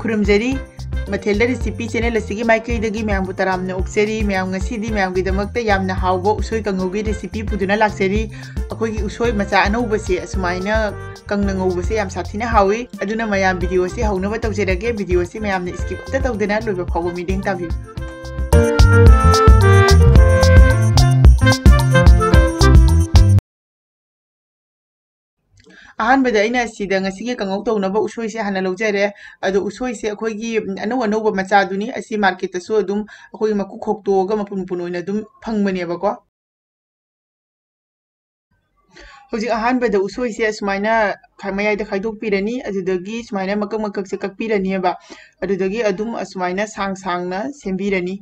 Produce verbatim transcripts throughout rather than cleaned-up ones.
ꯈꯨꯔꯨꯝꯖꯔꯤ꯫ ꯃꯊꯦꯜꯗ recipe channel ꯑꯁꯤꯒꯤ ꯃꯥꯏꯀꯩꯗꯒꯤ ꯃꯌꯥꯝꯕꯨ ꯇꯔꯥꯝꯅ ꯑꯣꯛꯆꯔꯤ꯫ ꯃꯌꯥꯝ, ꯉꯁꯤꯗꯤ ꯃꯌꯥꯝꯒꯤꯗꯃꯛꯇ ꯌꯥꯝꯅ ꯍꯥꯎꯕ ꯎꯁꯣꯏ ꯀꯥꯡꯉꯧꯒꯤ ꯔꯦꯁꯤꯄꯤ ꯄꯨꯗꯨꯅ ꯂꯥꯛꯆꯔꯤ꯫ ꯑꯩꯈꯣꯏꯒꯤ ꯎꯁꯣꯏ ꯃꯆꯥ ꯑꯅꯧꯕꯁꯦ ꯑꯁꯨꯃꯥꯏꯅ ꯀꯪꯅ ꯉꯧꯕꯁꯦ ꯌꯥꯝ ꯁꯥꯊꯤꯅ ꯍꯥꯎꯏ꯫ ꯑꯗꯨꯅ ꯃꯌꯥꯝ, ꯚꯤꯗꯤꯑꯣꯁꯤ ꯍꯧꯅꯕ ꯇꯧꯖꯔꯒꯦ꯫ ꯚꯤꯗꯤꯑꯣꯁꯤ ꯃꯌꯥꯝꯅ skip ꯑꯃꯠꯇ ꯇꯧꯗꯅ ꯂꯣꯏꯕ ꯐꯥꯎꯕ ꯃꯤꯠꯌꯦꯡ ꯇꯥꯕꯤꯌꯨ꯫ ꯑꯍꯥꯟꯕꯗ ꯑꯩꯅ ꯁꯤꯗ ꯉꯁꯤꯒꯤ ꯀꯥꯡꯉꯧ ꯇꯧꯅꯕ ꯎꯁꯣꯏꯁꯦ ꯍꯥꯟꯅ ꯂꯧꯖꯔꯦ꯫ ꯑꯗꯣ ꯎꯁꯣꯏꯁꯦ ꯑꯩꯈꯣꯏꯒꯤ ꯑꯅꯧ ꯑꯅꯧꯕ ꯃꯆꯥꯗꯨꯅꯤ꯫ ꯑꯁꯤ ꯃꯥꯔꯀꯦꯠꯇꯁꯨ ꯑꯗꯨꯝ ꯑꯩꯈꯣꯏꯒꯤ ꯃꯀꯨ ꯈꯣꯛꯇꯣꯛꯑꯒ ꯃꯄꯨꯟ ꯃꯄꯨꯟ ꯑꯣꯏꯅ ꯑꯗꯨꯝ ꯐꯪꯕꯅꯦꯕꯀꯣ꯫ ꯍꯧꯖꯤꯛ ꯑꯍꯥꯟꯕꯗ ꯎꯁꯣꯏꯁꯦ ꯑꯁꯨꯃꯥꯏꯅ ꯈ-, ꯃꯌꯥꯏꯗ ꯈꯥꯏꯗꯣꯛꯄꯤꯔꯅꯤ꯫ ꯑꯗꯨꯗꯒꯤ ꯁꯨꯃꯥꯏꯅ ꯃꯀꯛ ꯃꯀꯛꯁꯦ ꯀꯛꯄꯤꯔꯅꯦꯕ꯫ ꯑꯗꯨꯗꯒꯤ ꯑꯗꯨꯝ ꯑꯁꯨꯃꯥꯏꯅ ꯁꯥꯡ ꯁꯥꯡꯅ ꯁꯦꯝꯕꯤꯔꯅꯤ꯫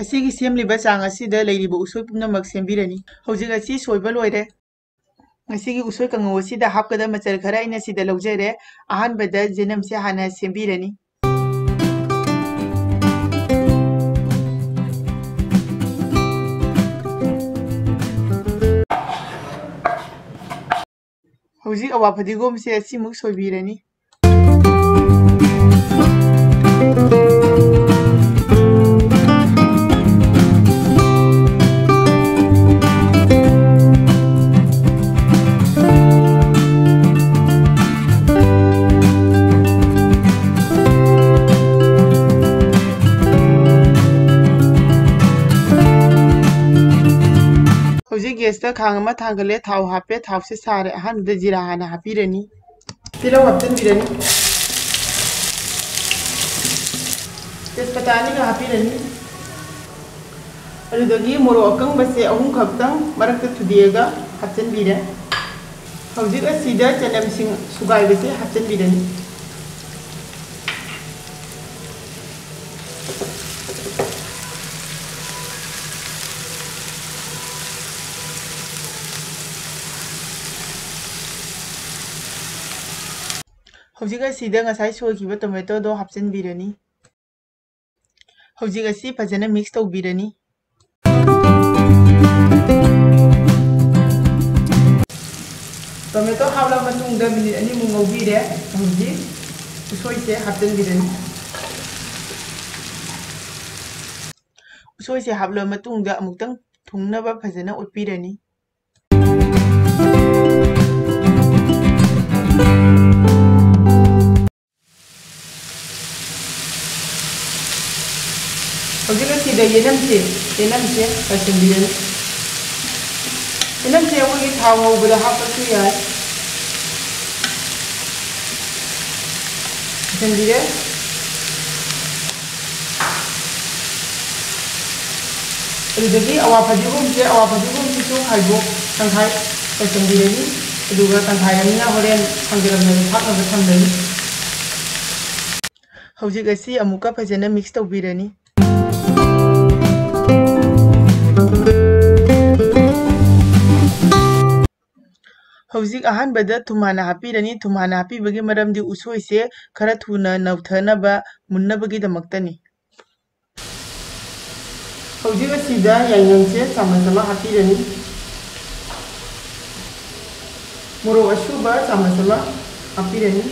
ꯑꯁꯤꯒꯤ ꯁꯦꯝꯂꯤꯕ ꯆꯥꯡ ꯑꯁꯤꯗ ꯂꯩꯔꯤꯕ ꯎꯁꯣꯏ ꯄꯨꯝꯅꯃꯛ ꯁꯦꯝꯕꯤꯔꯅꯤ꯫ ꯍꯧꯖꯤꯛ ꯑꯁꯤ ꯁꯣꯏꯕ ꯂꯣꯏꯔꯦ꯫ ꯉꯁꯤꯒꯤ ꯎꯁꯣꯏ ꯀꯥꯡꯉꯧ ꯑꯁꯤꯗ ꯍꯥꯞꯀꯗꯕ ꯃꯆꯜ ꯈꯔ ꯑꯩꯅ ꯁꯤꯗ ꯂꯧꯖꯔꯦ꯫ ꯑꯍꯥꯟꯕꯗ ꯆꯅꯝꯁꯦ ꯍꯥꯟꯅ ꯁꯦꯝꯕꯤꯔꯅꯤ꯫ ꯍꯧꯖꯤꯛ ꯑꯋꯥ ꯐꯗꯤꯒꯣꯝꯁꯦ ꯑꯁꯤꯃꯨꯛ ꯁꯣꯏꯕꯤꯔꯅꯤ꯫ ꯍꯧꯖꯤꯛ ꯒꯦꯁꯇ ꯈꯥꯡ ꯑꯃ ꯊꯥꯡꯒꯠꯂꯦ, ꯊꯥꯎ ꯍꯥꯞꯄꯦ, ꯊꯥꯎꯁꯦ ꯁꯥꯔꯦ꯫ ꯑꯍꯥꯟꯕꯗ ꯖꯤꯔꯥ ꯍꯥꯟꯅ ꯍꯥꯞꯄꯤꯔꯅꯤ꯫ ꯇꯤꯜꯍꯧ ꯍꯥꯞꯆꯤꯟꯕꯤꯔꯅꯤ꯫ ꯇꯦꯖꯄꯇꯥ ꯑꯅꯤꯒ ꯍꯥꯞꯄꯤꯔꯅꯤ꯫ ꯑꯗꯨꯗꯒꯤ ꯃꯣꯔꯣꯛ ꯑꯀꯪꯕꯁꯦ ꯑꯍꯨꯝ ꯈꯛꯇꯪ ꯃꯔꯛꯇ ꯊꯨꯗꯦꯛꯑꯒ ꯍꯥꯞꯆꯤꯟꯕꯤꯔꯦ꯫ ꯍꯧꯖꯤꯛ ꯑꯁꯤꯗ ꯆꯅꯝꯁꯤꯡ ꯁꯨꯒꯥꯏꯕꯁꯦ ꯍꯥꯞꯆꯤꯟꯕꯤꯔꯅꯤ꯫ ꯍꯧꯖꯤꯛ ꯑꯁꯤꯗ ꯉꯁꯥꯏ ꯁꯣꯏꯈꯤꯕ ꯇꯣꯃꯦꯇꯣꯗꯣ ꯍꯥꯞꯆꯤꯟꯕꯤꯔꯅꯤ꯫ ꯍꯧꯖꯤꯛ ꯑꯁꯤ ꯐꯖꯅ ꯃꯤꯛꯁ ꯇꯧꯕꯤꯔꯅꯤ꯫ ꯇꯣꯃꯦꯇꯣ ꯍꯥꯞꯂꯕ ꯃꯇꯨꯡꯗ ꯃꯤꯅꯤꯠ ꯑꯅꯤꯃꯨꯛ ꯉꯧꯕꯤꯔꯦ꯫ ꯍꯧꯖꯤꯛ ꯎꯁꯣꯏꯁꯦ ꯍꯥꯞꯆꯤꯟꯕꯤꯔꯅꯤ꯫ ꯎꯁꯣꯏꯁꯦ ꯍꯥꯞꯂꯕ ꯃꯇꯨꯡꯗ ꯑꯃꯨꯛꯇꯪ ꯊꯨꯡꯅꯕ ꯐꯖꯅ ꯑꯣꯠꯄꯤꯔꯅꯤ꯫ ꯍꯧꯖꯤꯛ ꯑꯁꯤꯗ ꯌꯦꯅꯝꯁꯦ, ꯌꯦꯅꯝꯁꯦ ꯀꯥꯏꯁꯤꯟꯕꯤꯔꯅꯤ꯫ ꯌꯦꯅꯝꯁꯦ ꯑꯩꯈꯣꯏꯒꯤ ꯊꯥꯎ ꯉꯧꯕꯗ ꯍꯥꯞꯄꯁꯨ ꯌꯥꯏ꯫ ꯀꯥꯏꯁꯤꯟꯕꯤꯔꯦ꯫ ꯑꯗꯨꯗꯒꯤ ꯑꯋꯥ ꯐꯗꯤꯒꯣꯝꯁꯦ, ꯑꯋꯥ ꯐꯗꯤꯒꯣꯝꯁꯤꯁꯨ ꯈꯥꯏꯗꯣꯛ ꯇꯪꯈꯥꯏ ꯀꯥꯏꯁꯤꯟꯕꯤꯔꯅꯤ꯫ ꯑꯗꯨꯒ ꯇꯪꯈꯥꯏ ꯑꯃꯅ ꯍꯣꯔꯦꯟ ꯊꯥꯡꯖꯔꯝꯗꯥꯏꯗ ꯊꯥꯛꯅꯕ ꯊꯝꯂꯅꯤ꯫ ꯍꯧꯖꯤꯛ ꯑꯁꯤ ꯑꯃꯨꯛꯀ ꯐꯖꯅ ꯃꯤꯛꯁ ꯇꯧꯕꯤꯔꯅꯤ꯫ ꯍꯧꯖꯤꯛ ꯑꯍꯥꯟꯕꯗ ꯊꯨꯝ ꯍꯥꯟꯅ ꯍꯥꯞꯄꯤꯔꯅꯤ꯫ ꯊꯨꯝ ꯍꯥꯟꯅ ꯍꯥꯞꯄꯤꯕꯒꯤ ꯃꯔꯝꯗꯤ ꯎꯁꯣꯏꯁꯦ ꯈꯔ ꯊꯨꯅ ꯅꯧꯊꯅꯕ, ꯃꯨꯟꯅꯕꯒꯤꯗꯃꯛꯇꯅꯤ꯫ ꯍꯧꯖꯤꯛ ꯑꯁꯤꯗ ꯌꯥꯏꯉꯪꯁꯦ ꯆꯥꯃꯁ ꯑꯃ ꯍꯥꯞꯄꯤꯔꯅꯤ꯫ ꯃꯣꯔꯣꯛ ꯑꯁꯨꯕ ꯆꯥꯃꯁ ꯑꯃ ꯍꯥꯞꯄꯤꯔꯅꯤ꯫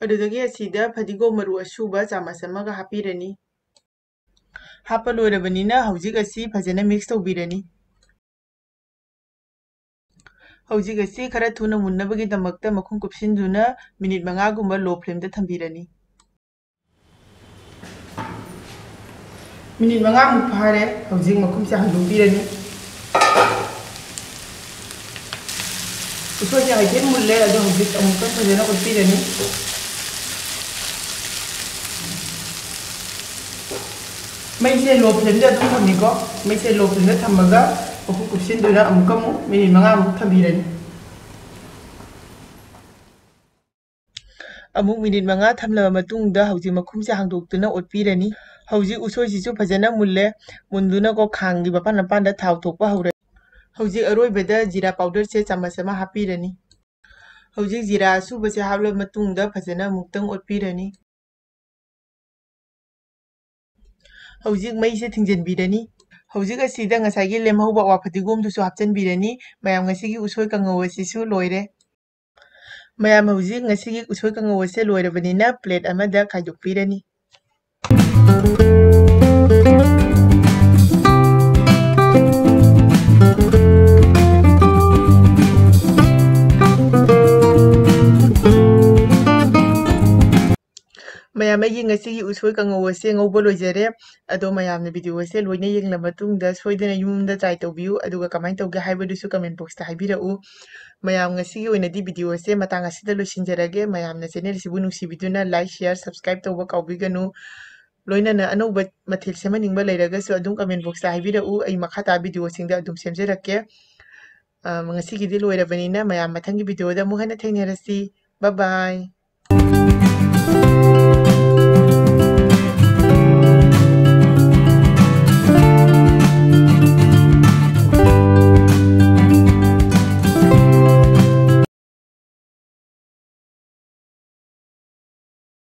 ꯑꯗꯨꯗꯒꯤ ꯑꯁꯤꯗ ꯐꯗꯤꯒꯣꯝ ꯃꯔꯨ ꯑꯁꯨꯕ ꯆꯥꯃꯁ ꯑꯃꯒ ꯍꯥꯞꯄꯤꯔꯅꯤ꯫ ꯍꯥꯞꯄ ꯂꯣꯏꯔꯕꯅꯤꯅ ꯍꯧꯖꯤꯛ ꯑꯁꯤ ꯐꯖꯅ ꯃꯤꯛꯁ ꯇꯧꯕꯤꯔꯅꯤ꯫ ꯍꯧꯖꯤꯛ ꯑꯁꯤ ꯈꯔ ꯊꯨꯅ ꯃꯨꯟꯅꯕꯒꯤꯗꯃꯛꯇ ꯃꯈꯨꯝ ꯀꯨꯞꯁꯤꯟꯗꯨꯅ ꯃꯤꯅꯤꯠ ꯃꯉꯥꯒꯨꯝꯕ ꯂꯣ ꯐ꯭ꯂꯦꯝꯗ ꯊꯝꯕꯤꯔꯅꯤ꯫ ꯃꯤꯅꯤꯠ ꯃꯉꯥꯃꯨꯛ ꯐꯥꯔꯦ꯫ ꯍꯧꯖꯤꯛ ꯃꯈꯨꯝꯁꯦ ꯍꯥꯡꯗꯣꯛꯄꯤꯔꯅꯤ꯫ ꯎꯁꯣꯏꯁꯦ ꯍꯥꯏꯐꯦꯠ ꯃꯨꯜꯂꯦ, ꯑꯗꯣ ꯍꯧꯖꯤꯛ ꯑꯃꯨꯛꯇ ꯐꯖꯅ ꯑꯣꯠꯄꯤꯔꯅꯤ꯫ ꯃꯩꯁꯦ ꯂꯣ ꯐ꯭ꯂꯦꯝꯗ ꯑꯗꯨꯝ ꯊꯝꯃꯤꯀꯣ꯫ ꯃꯩꯁꯦ ꯂꯣ ꯐ꯭ꯂꯦꯝꯗ ꯊꯝꯃꯒ ꯃꯈꯨꯝ ꯀꯨꯞꯁꯤꯟꯗꯨꯅ ꯑꯃꯨꯛꯀ ꯑꯃꯨꯛ ꯃꯤꯅꯤꯠ ꯃꯉꯥꯃꯨꯛ ꯊꯝꯕꯤꯔꯅꯤ꯫ ꯑꯃꯨꯛ ꯃꯤꯅꯤꯠ ꯃꯉꯥ ꯊꯝꯂꯕ ꯃꯇꯨꯡꯗ ꯍꯧꯖꯤꯛ ꯃꯈꯨꯝꯁꯦ ꯍꯥꯡꯗꯣꯛꯇꯨꯅ ꯑꯣꯠꯄꯤꯔꯅꯤ꯫ ꯍꯧꯖꯤꯛ ꯎꯁꯣꯏꯁꯤꯁꯨ ꯐꯖꯅ ꯃꯨꯜꯂꯦ꯫ ꯃꯨꯟꯗꯨꯅꯀꯣ ꯈꯥꯡꯒꯤ ꯃꯄꯥꯟ ꯃꯄꯥꯟꯗ ꯊꯥꯎ ꯊꯣꯛꯄ ꯍꯧꯔꯦ꯫ ꯍꯧꯖꯤꯛ ꯑꯔꯣꯏꯕꯗ ꯖꯤꯔꯥ ꯄꯥꯎꯗꯔꯁꯦ ꯆꯥꯃꯁ ꯑꯃ ꯍꯥꯞꯄꯤꯔꯅꯤ꯫ ꯍꯧꯖꯤꯛ ꯖꯤꯔꯥ ꯑꯁꯨꯕꯁꯦ ꯍꯥꯞꯂꯕ ꯃꯇꯨꯡꯗ ꯐꯖꯅ ꯑꯃꯨꯛꯇꯪ ꯑꯣꯠꯄꯤꯔꯅꯤ꯫ ꯍꯧꯖꯤꯛ ꯃꯩꯁꯦ ꯊꯤꯡꯖꯤꯟꯕꯤꯔꯅꯤ꯫ ꯍꯧꯖꯤꯛ ꯑꯁꯤꯗ ꯉꯁꯥꯏꯒꯤ ꯂꯦꯝꯍꯧꯕ ꯑꯋꯥ ꯐꯗꯤꯒꯣꯝꯗꯨꯁꯨ ꯍꯥꯞꯆꯤꯟꯕꯤꯔꯅꯤ꯫ ꯃꯌꯥꯝ, ꯉꯁꯤꯒꯤ ꯎꯁꯣꯏ ꯀꯥꯡꯉꯧ ꯑꯁꯤꯁꯨ ꯂꯣꯏꯔꯦ꯫ ꯃꯌꯥꯝ, ꯍꯧꯖꯤꯛ ꯉꯁꯤꯒꯤ ꯎꯁꯣꯏ ꯀꯥꯡꯉꯧ ꯑꯁꯦ ꯂꯣꯏꯔꯕꯅꯤꯅ plate ꯑꯃꯗ ꯈꯥꯏꯗꯣꯛꯄꯤꯔꯅꯤ꯫ ꯃꯌꯥꯝ, ꯑꯩꯒꯤ ꯉꯁꯤꯒꯤ ꯎꯁꯣꯏ ꯀꯥꯡꯉꯧ ꯑꯁꯦ ꯉꯧꯕ ꯂꯣꯏꯖꯔꯦ꯫ ꯑꯗꯣ ꯃꯌꯥꯝꯅ video ꯑꯁꯦ ꯂꯣꯏꯅ ꯌꯦꯡꯂ ꯃꯇꯨꯡꯗ ꯁꯣꯏꯗꯅ ꯌꯨꯝꯗ try ꯇꯧꯕꯤꯌꯨ, ꯑꯗꯨꯒ ꯀꯃꯥꯏꯅ ꯇꯧꯒꯦ ꯍꯥꯏꯕꯗꯨꯁꯨ comment box ꯇ ꯍꯥꯏꯕꯤꯔꯛꯎ꯫ ꯃꯌꯥꯝ, ꯉꯁꯤꯒꯤ ꯑꯣꯏꯅꯗꯤ video ꯑꯁꯦ ꯃꯇꯥꯡ ꯑꯁꯤꯗ ꯂꯣꯏꯁꯤꯟꯖꯔꯒꯦ꯫ ꯃꯌꯥꯝꯅ channel ꯑꯁꯤꯕꯨ ꯅꯨꯡꯁꯤꯕꯤꯗꯨꯅ like, share, subscribe ꯇꯧꯕ ꯀꯥꯎꯕꯤꯒꯅꯨ꯫ ꯂꯣꯏꯅꯅ ꯑꯅꯧꯕ ꯃꯊꯦꯜ ꯁꯦꯝꯍꯟꯅꯤꯡꯕ ꯂꯩꯔꯒꯁꯨ ꯑꯗꯨꯝ comment box ꯇ ꯍꯥꯏꯕꯤꯔꯛꯎ, ꯑꯩ ꯃꯈꯥ ꯇꯥꯕ video ꯁꯤꯡꯗ ꯑꯗꯨꯝ ꯁꯦꯝꯖꯔꯛꯀꯦ꯫ ꯑ, ꯉꯁꯤꯒꯤꯗꯤ ꯂꯣꯏꯔꯕꯅꯤꯅ ꯃꯌꯥꯝ ꯃꯊꯪꯒꯤ video ꯗ ꯑꯃꯨꯛ ꯍꯟꯅ ꯊꯦꯡꯅꯔꯁꯤ꯫ Bye bye꯫